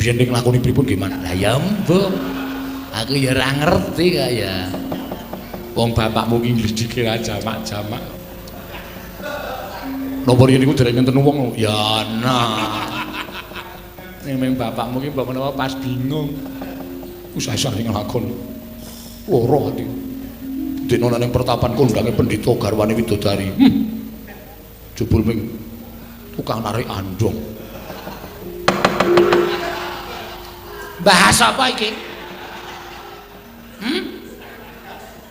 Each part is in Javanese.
Biyen ning nglakoni pripun gimana? Lah ya mbuh. Aku ya ora ngerti kaya. Wong bapakmu ki dikira jamak-jamak. Napa riyen niku dereng enten wong? Ya ana. Ning ming bapakmu ki mbok menawa pas bingung. Wis asah ning lakon. Loro ati. Dene ana ning pertapan kondange pendhita garwane widodari. Jebul ming tukang narik andong. Bahas apa iki?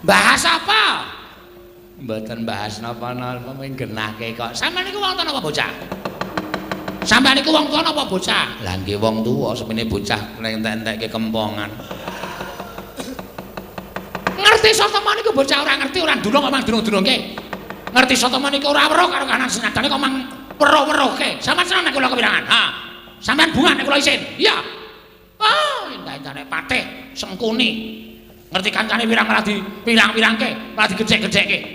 Bahas apa? Mboten bahas napa-napa ming genahke kok. Sampeyan niku wong tuwa napa bocah? Sampeyan niku wong tuwa napa bocah? Lah nggih wong tuwa, sepene bocah entek-entekke kempongan. Ngerti Satama niku bocah ora ngerti ora ndulung kok mang dunung-dunungke. Ngerti Satama niku ora weruh karo kanan senadane kok mang weruh-weruhke. Sampeyan seneng nek kula kewirangan. Ha. Sampeyan bunga nek kula isin. Iya. Oh, endah-endahne patih Sengkuni. Ngerti kancane wirang malah di pirang-pirangke, malah digecek-gecekke.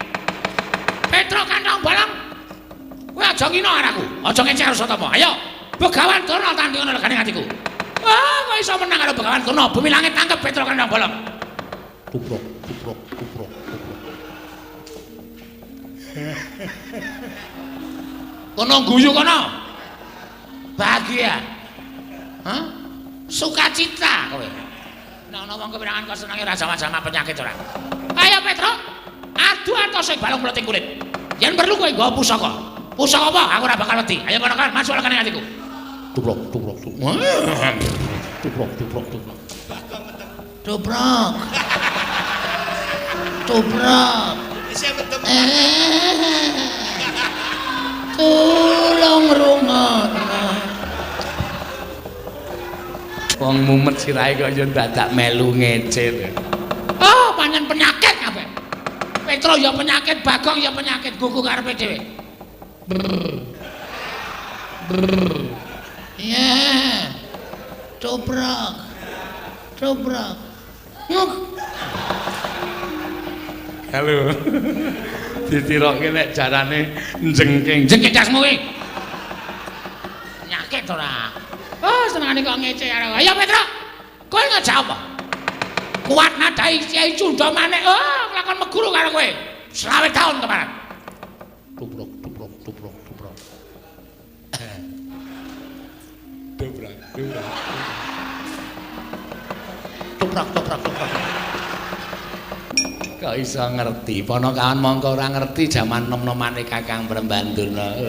Petro kantong bolong. Kowe aja ngino karo aku, aja ngecek karo Satama. Ayo, Begawan Durna tanding ana legane atiku. Ah, kowe iso menang karo Begawan Durna, bumi langit tangkep Petro kantong bolong. Tuprok, tuprok, tuprok, tuprok. Kono guyu kono. Bahagia. Hah? Sukacita kowe. Nek ana wong kepirangan kok senenge ra jamak-jamak penyakit ora. Ayo Petro, adu atos sing balung mleting kulit. Yen perlu kowe nggawa pusaka. Pusaka apa? Aku ora bakal wedi. Ayo kono kan masuk lekane atiku. Tuprok, tuprok, tuprok. Tuprok, tuprok, tuprok. Tuprok. Tuprok. Tulung rungokno. Wong mumet sirahe kok ya dadak melu ngece. Oh, pancen penyakit kabeh. Petro ya penyakit, Bagong ya penyakit, gugu karepe dhewe. Brr. Brr. Iya. Tuprok. Tuprok. Nguk. Halo. Ditiroke nek jarane jengking. Jengking dasmu kuwi. Penyakit ora. Oh, senengane kok ngece karo. Ayo Petro. Kowe ngejak apa? Kuat nadai Kyai Cundamane. Oh, kelakon meguru karo kowe. 20 tahun kemarin. Tuprok, tuprok, tuprok, tuprok. Dobrak, dobrak. Tuprok, tuprok, tuprok. Kok iso ngerti? Ponokawan mongko ora ngerti jaman nom-nomane Kakang Brembandurna.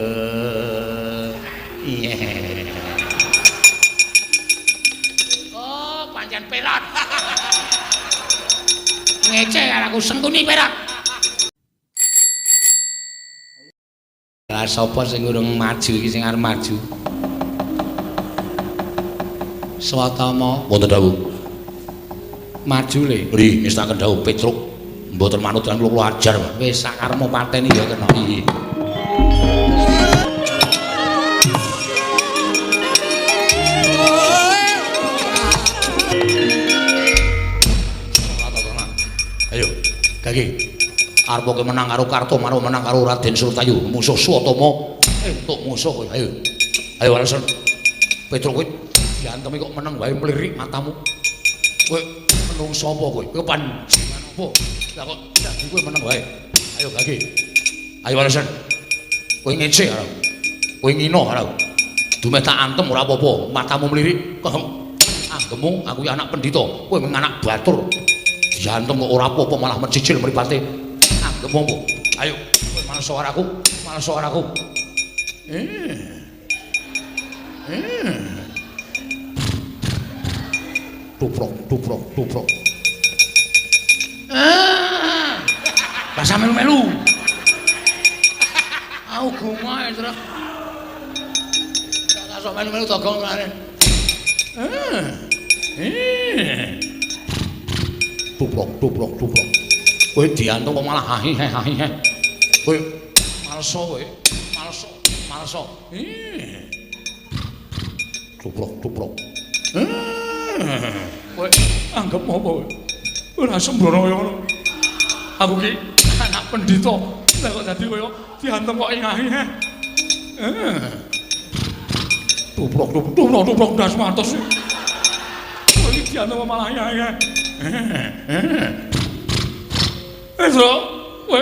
Iya. Oh, pancen perot. Ngece karo aku Sengkuni perot. Lah sapa sing urung maju iki sing arep maju? Swatama wonten dawuh. Maju le. Nggih, ngestaken dawuh Petruk. Mboten manut lan kula ajar. Wis sakarepmu pateni ya kena. Iya. Ayo, Gagi. Arep kowe menang karo Kartomarwa, menang karo Raden Surtayu, musuh Swatama. Entuk musuh kowe. Ayo. Ayo alasan. Petruk kowe diantemi kok meneng wae mlirik matamu. Kowe menungso apa kowe? Kowe panjenengan apa? Lah kok dadi kowe meneng wae. Ayo Gagi. Ayo alasan. Kowe ngece karo. Kowe ngino karo. Dumeh tak antem ora apa-apa, matamu mlirik. Kok anggemu aku ki anak pendhita, kowe mung anak batur. Diantem kok ora apa-apa malah mencicil mripate. Anggemu apa? Ayo, kowe males karo aku, males karo aku. Tuprok, tuprok, tuprok. Ah. Basah melu-melu. Aku gungae terus. Gak sok melu-melu togong lare. Tuprok, tuprok, tuprok. Kowe diantuk kok malah hahi hahi. Kowe males kowe. Males, males. Tuprok, tuprok. Kowe anggap apa kowe? Ora sembrono kaya ngono. Aku ki anak pendhita. Lah kok dadi kaya diantem kok ingahi. Tuprok tuprok tuprok ndas matos. Iki diantem malah ya. Petruk, kowe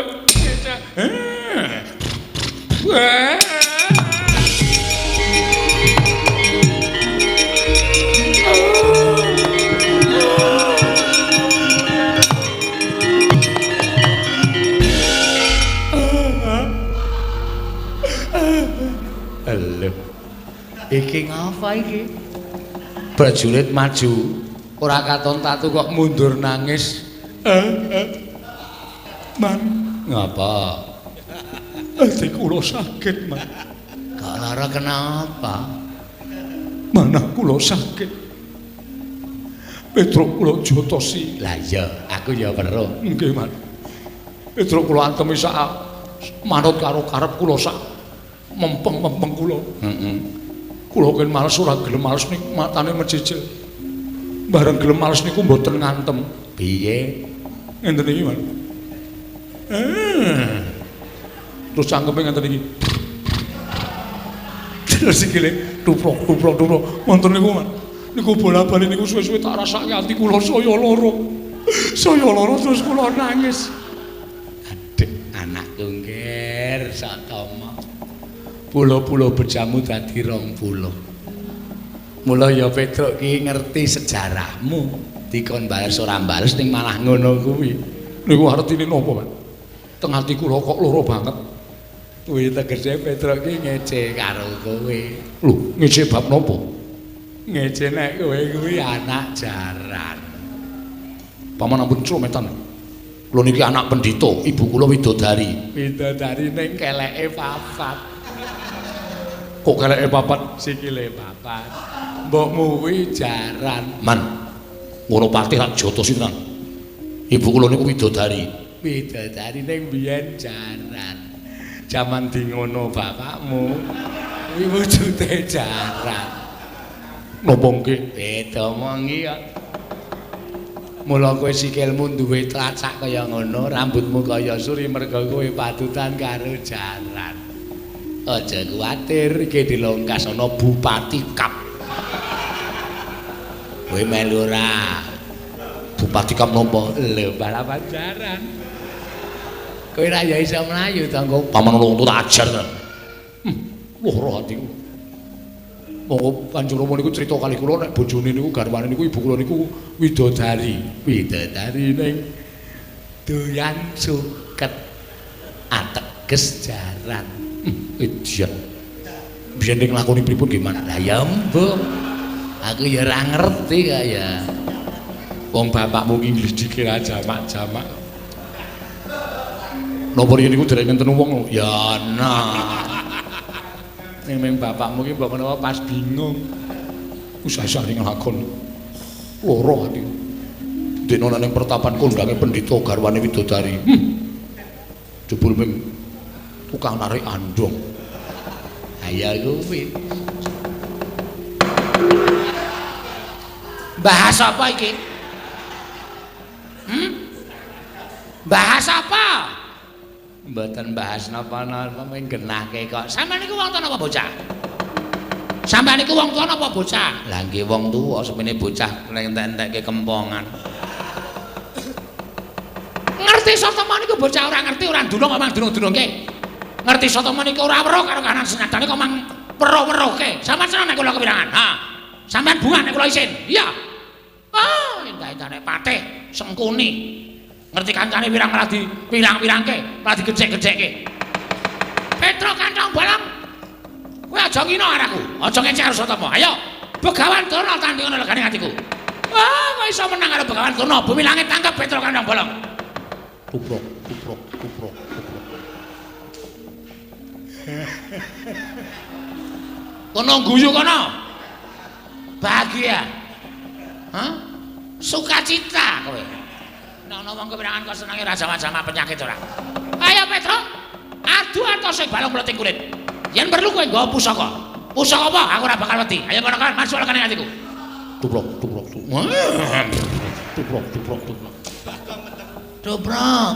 Lho. Iki ngapa iki? Prajurit maju, ora katon tatu kok mundur nangis. Man, ngapa? Ati kula sakit, Man. Kok lara kenapa? Manah kula sakit. Petruk kula jotosi. Lah iya, aku ya weruh. Nggih, Man. Petruk kula antemi sak manut karo karep kula sak mempeng-mempeng kula. Heeh. Kula ken males ora gelem males niku matane mecicil. Bareng gelem males niku mboten ngantem. Piye? Ngenten iki, Man. Terus cangkeme ngenten iki. Terus sikile tuprok tuprok tuprok. Wonten niku, Man. Niku bola-bali niku suwe-suwe tak rasake ati kula saya lara. Saya lara terus kula nangis. Aduh, anakku ngger Satama. Pulo-pulo bejamu dadi 20. Mula ya Petruk ki ngerti sejarahmu. Dikon bales ora bales ning malah ngono kuwi. Niku artine napa, Pak? Teng ati kula kok lara banget. Kuwi tegese Petruk ki ngece karo kowe. Lho, ngece bab napa? Ngece nek kowe kuwi anak jaran. Paman ampun cometan. Kula niki anak pendhita, ibu kula widodari. Widodari ning keleke papat. Kok keleke papat? Sikile papat. Mbokmu kuwi jaran. Man, ngono patih rak jotos tenan. Ibu kula niku widodari. Widodari ning biyen jaran. Jaman di ngono bapakmu kuwi wujude jaran. Napa nggih? Beda mongi kok. Mula kowe sikilmu duwe tlacak kaya ngono, rambutmu kaya suri merga kowe patutan karo jaran. Aja kuwatir, iki dilongkas ana Bupati Kap. Kowe melu ora? Bupati Kap napa? Lho, balapan jaran. Kowe ra ya iso mlayu to, engko paman wong tak ajar ta. Lara atiku. Monggo Kanjeng Rama niku crita kalih kula nek bojone niku garwane niku ibu kula niku widodari. Widodari ning doyan suket ateges jaran. Edan. Biyen ning lakoni pripun nggih, Man? Lah ya mbuh. Aku ya ora ngerti kaya. Wong bapakmu ki nglidike ra jamak-jamak. Napa riyen niku dereng enten wong? Ya ana. Ning ming bapakmu ki mbok menawa pas bingung. Usah-usah ning lakon. Lara ati. Dene ana ning pertapan kondange pendhita garwane widodari. Jebul ming tukang narik andong. Ayo kuwi. Bahas apa iki? Bahas apa? Mboten bahas napa-napa mung genahke kok. Sampeyan niku wong tuwa napa bocah? Sampeyan niku wong tuwa napa bocah? Lah nggih wong tuwa, semene bocah entek-entekke kempongan. Ngerti Satama niku bocah ora ngerti ora ndunung kok mang dunung-dunungke. Ngerti Satama niku ora weruh karo kahanan senyadane kok mang weruh-weruhke. Sampeyan seneng nek kula kepirangan? Ha. Sampeyan bungah nek kula isin. Iya. Ah, endah-endahne patih Sengkuni. Ngerti kancane wirang malah di pirang-pirangke, malah digecek-gecekke. Petruk kantong bolong. Kowe aja ngino karo aku, aja ngecek karo Satama. Ayo, Begawan Durna tanding ana legane atiku. Ah, kowe iso menang karo Begawan Durna, bumi langit tangkep Petruk kantong bolong. Tuprok, tuprok, tuprok, tuprok. Kono guyu kono. Bahagia. Hah? Sukacita kowe. Nek ana wong kepirangan kok senenge ra jamak-jamak penyakit ora. Ayo Petruk, adu atos sing balung mleting kulit. Yen perlu kowe nggawa pusaka. Pusaka apa? Aku ora bakal wedi. Ayo kono-kono masuk lekane atiku. Tuprok, tuprok, tuprok. Tuprok, tuprok, tuprok. Tuprok.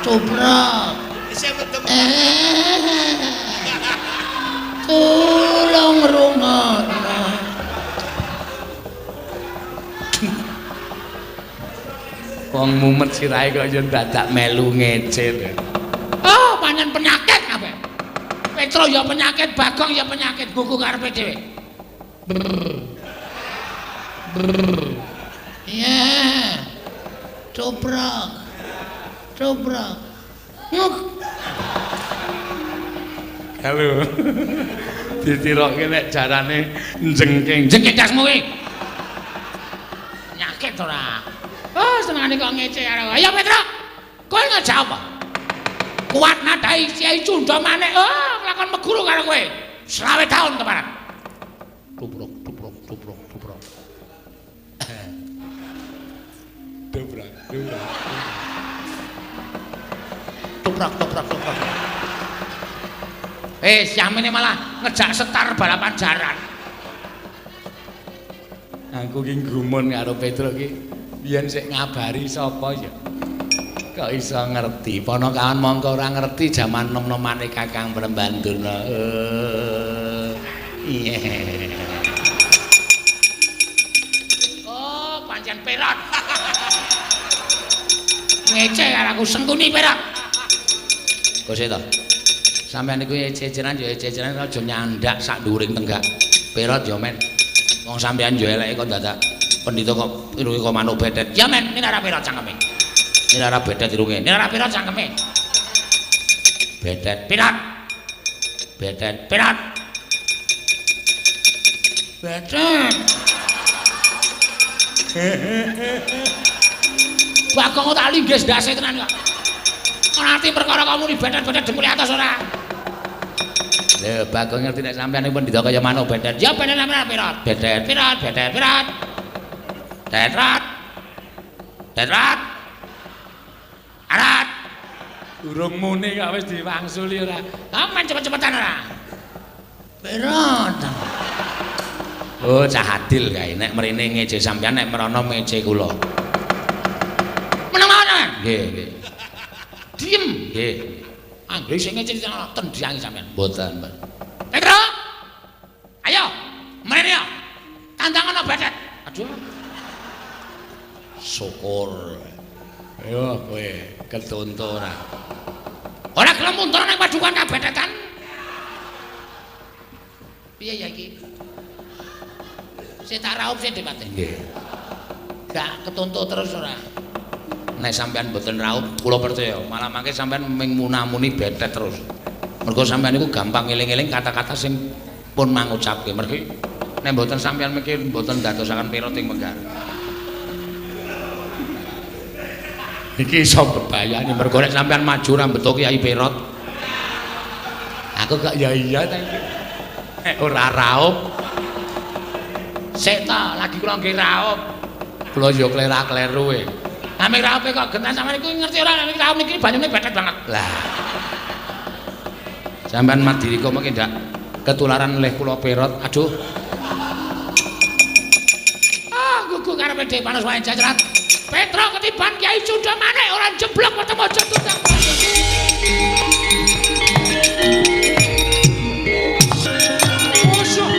Tuprok. Tulung rungokno. Wong mumet sirahe kok yo dadak melu ngece. Oh, pancen penyakit kabeh. Petro ya penyakit, Bagong ya penyakit, gugu karepe dhewe. Iya. Dobrak. Dobrak. Nguk. Halo. Ditirokke nek jarane njengking. Jengking dasmu kuwi. Penyakit ora. Oh, senengane kok ngece karo. Ayo Petro. Kowe ngejak apa? Kuat nadai Kyai Cunda Manik. Oh, nglakon meguru karo kowe. 20 tahun keparat. Tubruk, tubruk, tubruk, tubruk. Dobrak, dobrak. Tobrak, tobrak, tobrak. Syamene malah ngejak setar balapan jaran. Aku ki gumun karo Petro ki biyen sik ngabari sapa ya. Kok iso ngerti? Ponokawan mongko ora ngerti jaman nom-nomane Kakang Brembandurna. Iya. Oh, pancen perot. Ngece karo aku sengkuni perot. Kok sik to? Sampeyan niku ece-ecenan ya ece-ecenan aja nyandak sak dhuwuring tenggak. Perot ya men. Wong sampeyan yo eleke kok dadak pendhita kok irunge kok manuk bedet. Ya men, ini ora perot cangkeme. Ini ora bedet irunge. Ini ora perot cangkeme. Bedet. Perot. Bedet. Perot. Bedet. Bagong tak linggis ndase tenan kok. Ora ngerti perkara kamu ni bedet-bedet dengkule atas ora. Lho, Bagong ngerti nek sampeyan niku pendhita kaya manuk bedet. Ya bedet sampeyan perot. Bedet. Perot, bedet, perot. Tetrat. Tetrat. Arat. Durung muni kok wis diwangsuli ora. Aman cepet-cepetan ora. Perot. Oh, cah adil kae nek mrene ngece sampeyan nek mrono ngece kula. Meneng mawon sampeyan. Nggih, nggih. Diem. Nggih. Anggere sing ngece tendiangi sampeyan. Mboten, Pak. Petro. Ayo, mrene yo. Tantangan bedet. Aduh. Syukur. Ayo kowe ketonto ora. Ora gelem mundur nang padukan kabedetan. Piye ya iki? Sik tak raup sik Depate. Nggih. Gak ketonto terus ora. Nek sampean mboten raup, kula percaya. Malah mangke sampean ming munamuni bedet terus. Mergo sampean niku gampang ngeling-eling kata-kata sing pun mangucapke. Mergi nek mboten sampean mikir mboten ndadosaken perot ing menggar. Iki iso bebayani mergo nek sampean maju ora mbeto Kyai Perot. Aku kok ya iya ta iki. Nek ora raup. Sik ta, lagi kula nggih raup. Kula yo klera-kleru e. Ame raupe kok gentan sampean iku ngerti ora nek raup niki banyune bedet banget. Lah. Sampean madirika mengki ndak ketularan leh kula Perot. Aduh. Ah, gugu karepe dhewe panas wae jajrat. Petro ketiban Kyai Cunda Manik ora jeblok weteng aja tutang. Musuh.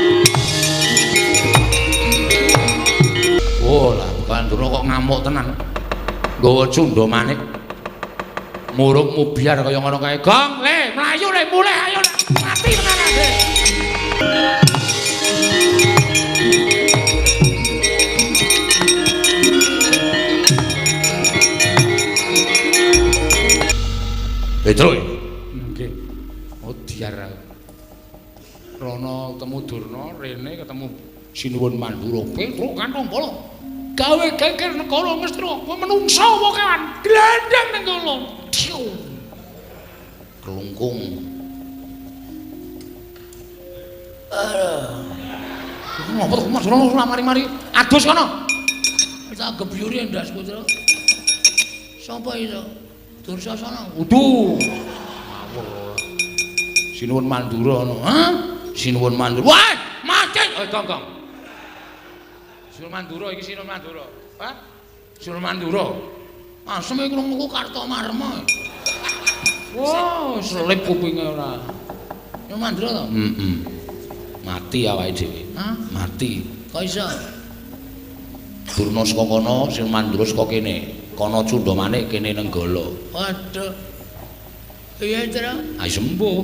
Oh lah, Bandurna kok ngamuk tenan. Nggawa Cunda Manik. Muruk mubyar kaya ngono kae. Gong, le, mlayu le, mulih ayo le. Mati tenan le. Petro. Nggih. Oh diar aku. Rono ketemu Durna, rene ketemu Sinuwun Mandura. Petro kanthong bala. Gawe geger negara Ngastina, kowe menungsa apa kewan? Glandang ning kono. Diu. Klungkung. Aduh. Ngopo to Mas Rono mari-mari adus kono. Tak gebyuri ndasku, Tru. Sapa itu? Dursasana. Udu. Ngawur. Sinuwun Mandura ngono. Hah? Sinuwun Mandura. Wah, mati. Eh, Gong, Gong. Sinuwun Mandura iki Sinuwun Mandura. Hah? Sinuwun Mandura. Asem iki krunguku Kartomarma. Wah, selip kupinge ora. Sinuwun Mandura to? Heeh. Mati awake dhewe. Hah? Mati. Kok iso? Durna saka kono, sing Mandura saka kene. Kono Cundamanik, kene Nenggala. Waduh. Piye, Tru? Ayo sembuh.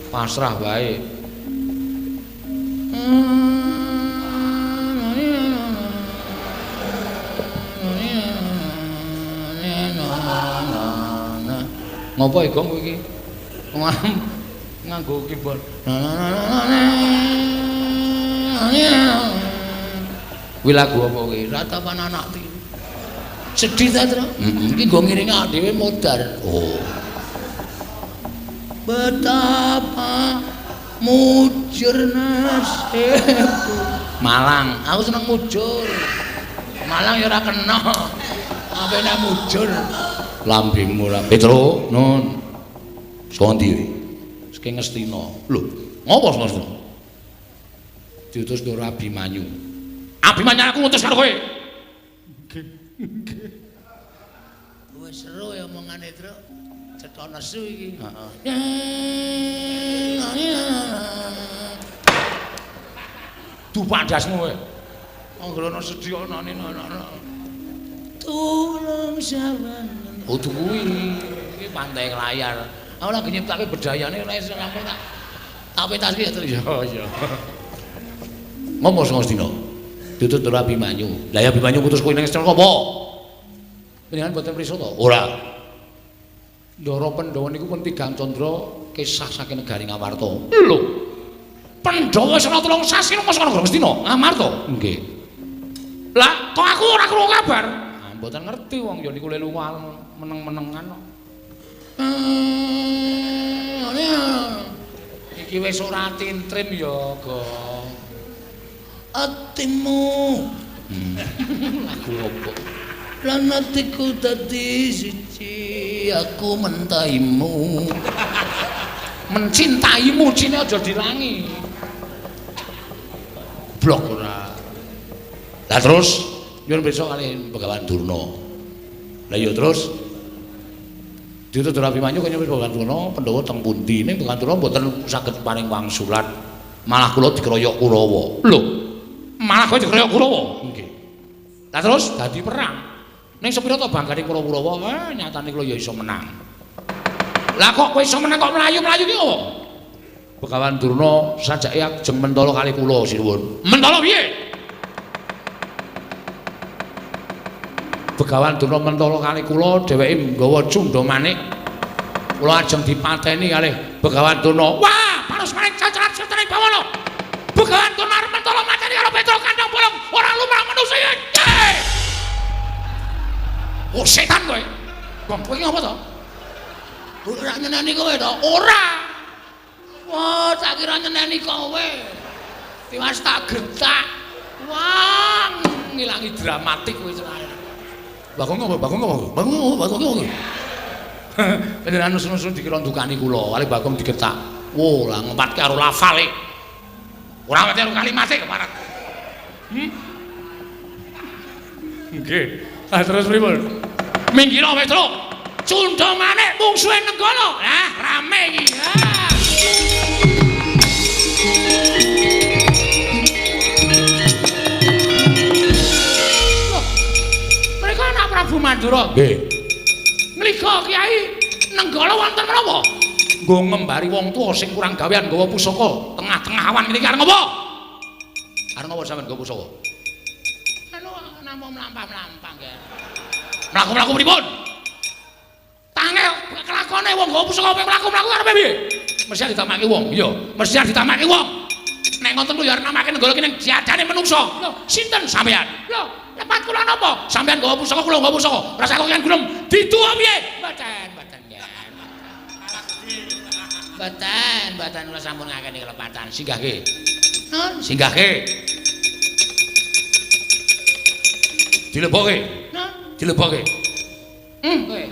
Pasrah wae. Ngopo e, Gong, kowe iki? Nganggo keyboard. Kuwi lagu apa kuwi? Ratapan anak tiri. Sedih ta, Tru? Heeh, iki nggo ngiringi awake dhewe modar. Oh. Betapa mujur nasibku. Malang, aku seneng mujur. Malang ya ora kena. Ape nek mujur. Lambemu ora. Petro, nun. Saka ndi kowe? Saking Ngastina. Lho, ngopo saka Ngastina? Diutus karo Abimanyu. Abimanyu aku ngutus karo kowe. Wis seru ya omongane, Tru. Cetha nesu iki. Heeh. Dupak ndasmu kowe. Anggere ana sedih ana ana. Tulung sawan. Oh, kuwi iki pantai layar. Aku lagi nyiptake bedayane ora iso rampung tak. Tak pentas iki ya, Tru. Ya, ya. Ngopo saka Ngastina? Diutus karo Abimanyu. Lah ya Abimanyu putus kowe ning Ngastina apa? Panjenengan mboten prisa to? Ora. Ndara Pandhawa niku pun tigang candra kisah saking negari Ngamarta. Lho. Pandhawa wis ana 3 sasi nang saka negara Ngastina, Ngamarta. Nggih. Lah, kok aku ora krungu kabar? Ah, mboten ngerti wong ya niku le lunga meneng-menengan kok. Iki wis ora tintrim ya, Gong. Atimu. Lagu opo? Lan atiku dadi siji, aku mentaimu. Mencintaimu cine aja dilangi. Blok ora. Lah terus nyuwun pirsa kalih Begawan Durna. Lah ya terus diutus Abimanyu kaya Begawan Durna, Pandhawa teng pundi? Ning Begawan Durna mboten saged paring wangsulan. Malah kula dikeroyok Kurawa. Lho, malah kowe dikeroyok Kurawa? Nggih. Lah terus dadi perang. Ning sepira to banggane para Kurawa, nyatane kula ya iso menang. Lah kok kowe iso menang kok mlayu-mlayu ki opo? Begawan Durna sajake ajeng mentala kali kula sinuwun. Mentala piye? Begawan Durna mentala kali kula, dheweke nggawa cundha manik. Kula ajeng dipateni kalih Begawan Durna. Wah, parus manik cacarat setene bawana. Begawan Durna arep mentala mateni karo Petro kandang bolong, ora lumrah manusa iki. Oh, setan kowe. Gong, kowe iki ngopo to? Ora nyeneni kowe to? Ora. Wah, tak kira nyeneni kowe. Tiwas tak getak. Wah, ngilangi dramatik kowe cerai. Bagong ngopo? Bagong ngopo? Bagong ngopo? Bagong ngopo? Panjenengan nusun-nusun dikira ndukani kula, kali Bagong digetak. Wo, lah ngempatke karo lafale. Ora ngerti karo kalimate keparat. Nggih. Lah terus pripun? Minggir Petro. Cundha manik mungsuhe Nenggala. Lah rame iki. Ah. Loh, mereka anak Prabu Mandura. Nggih. Ngliga Kyai Nenggala wonten menapa? Nggo ngembari wong tuwa sing kurang gawean nggawa pusaka tengah-tengah awan ngene iki arep ngopo? Arep ngopo sampean nggawa pusaka? Anu namung mlampah-mlampah nggih. Mlaku-mlaku pripun? Tangel kelakone wong nggawa pusaka mlaku-mlaku arepe piye? Mesti ditamake wong. Iya, mesti ditamake wong. Nek ngoten ku ya arep namake Nenggala ki ning jadane menungso. Lho, sinten sampean? Lho, lepat kula napa? Sampean nggawa pusaka, kula nggawa pusaka. Rasa kok yen gunung diduwa piye? Mboten, mboten nggih. Mboten, mboten kula sampun ngakeni kelepatan. Singgahke. Nun, singgahke. Dilebokke. Nun, dilebokke. Kowe.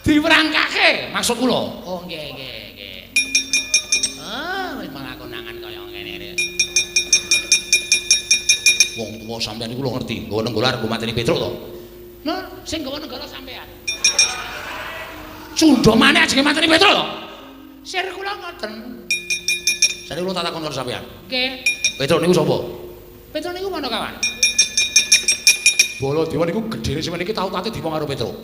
Diwerangkake maksud kula. Oh, nggih, nggih, nggih. Ah, wis malah konangan kaya ngene iki. Wong tuwa sampean iku lho ngerti, nggawa Nenggala arep mateni Petruk to. Nun, sing nggawa Nenggala sampean. Cundha maneh ajenge mateni Petruk to. Sir kula ngoten. Jane kula tak takon karo sampean. Nggih. Petruk niku sapa? Petruk niku Panakawan. Baladewa niku gedhene sampeyan iki tau tate diwong karo Petruk.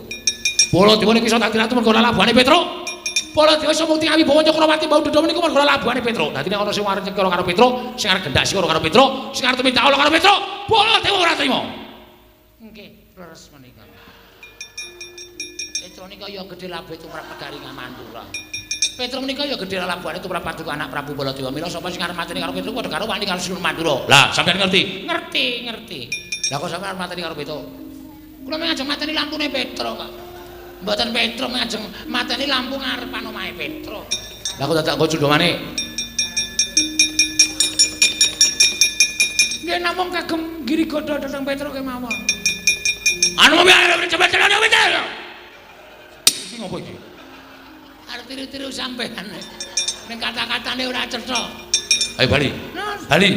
Baladewa niku iso dadi ratu mergo lalabuhane Petruk. Baladewa iso mukti awibawa Cakrawati mbau dendha niku mergo lalabuhane Petruk. Dadi nek ana sing arep nyekara karo Petruk, sing arep gendak sikara karo Petruk, sing arep tumindak ala karo Petruk, Baladewa ora trima. Nggih, leres menika. Petruk nika ya gedhe labuhe tumrap negari Mandura. Petruk menika ya gedhe lalabuhane tumrap paduka anak Prabu Baladewa. Mila sapa sing arep mateni karo Petruk padha karo wani karo Sinuwun Mandura. Lah, sampeyan ngerti? Ngerti, ngerti. Lah kok sampeyan arep mateni karo Petruk? Kula mung ajeng mateni lampune Petruk kok. Mboten Petruk ngajeng mateni lampu ngarepan omahe Petruk. Lah kok dadak nggo cundhomane? Nggih namung kagem giri godha dhateng Petruk kemawon. Anu mbiyen cepet cepet. Iki ngopo iki? Arep tiru-tiru sampean. Ning kata-katane ora cetha. Ayo bali. Bali.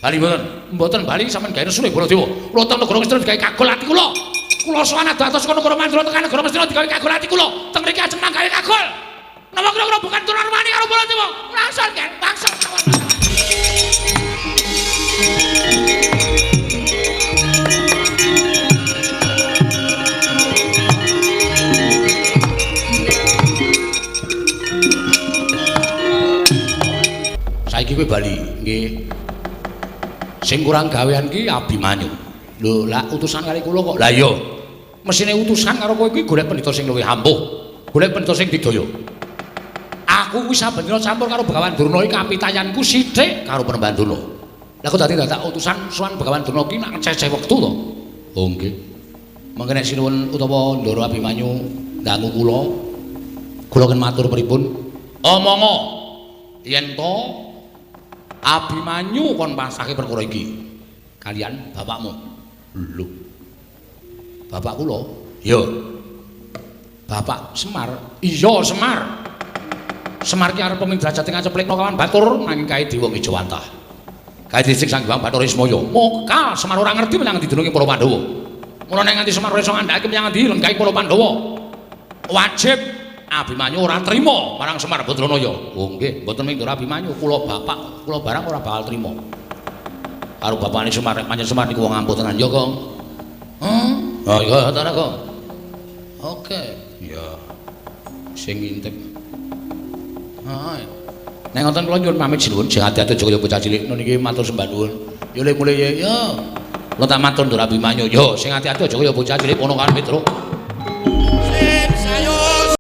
Bali mboten. Mboten bali sampean gawe resune Baladewa. Kula teng negara Ngastina digawe kagol ati kula. Kula sowan adoh-adoh saka negara Mandura tekan negara Ngastina digawe kagol ati kula. Teng mriki ajeng manggawe kagol. Napa kira-kira bukan turunan wani karo Baladewa? Langsung kan, langsung mawon. Saiki kowe bali, nggih. Sing kurang gawean ki Abimanyu. Lho, lah utusan kali kula kok. Lah iya. Mesine utusan karo kowe kuwi golek pendhita sing luwih ampuh. Golek pendhita sing didaya. Aku kuwi saben dina campur karo Begawan Durna iki kapitayanku sithik karo Panembahan Durna. Lah kok dadi dadak utusan sowan Begawan Durna ki nak ngececeh wektu to. Oh nggih. Mangke nek sinuwun utawa Ndara Abimanyu dangu kula, kula ken matur pripun? Omonga yen to Abimanyu kon pasake perkara iki kalian bapakmu. Lho. Bapak kula? Iya. Bapak Semar? Iya, Semar. Semar ki arep pemidrajat ing aceplikna kawan batur nanging kae dewa Ngejawantah. Kae disik Sang Hyang Bathara Ismaya. Moka Semar ora ngerti menyang endi dununge para Pandhawa. Mula nek nganti Semar ora iso ngandhakake menyang endi lenggahe para Pandhawa. Wajib Abimanyu ora trima marang Semar Badranaya. Oh nggih, mboten mung Ndara Abimanyu, kula bapak, kula barang ora bakal trima. Karo bapakne Semar, nek pancen Semar niku wong ampuh tenan ya, Kong. Heeh. Oh iya, ta Kong. Oke. Iya. Sing ngintip. Heeh. Nek ngoten kula nyuwun pamit sinuwun, sing ati-ati aja kaya bocah cilik niki matur sembah nuwun. Ya le mulih ya. Kula tak matur Ndara Abimanyu. Yo sing ati-ati aja kaya bocah cilik ana kan Petruk.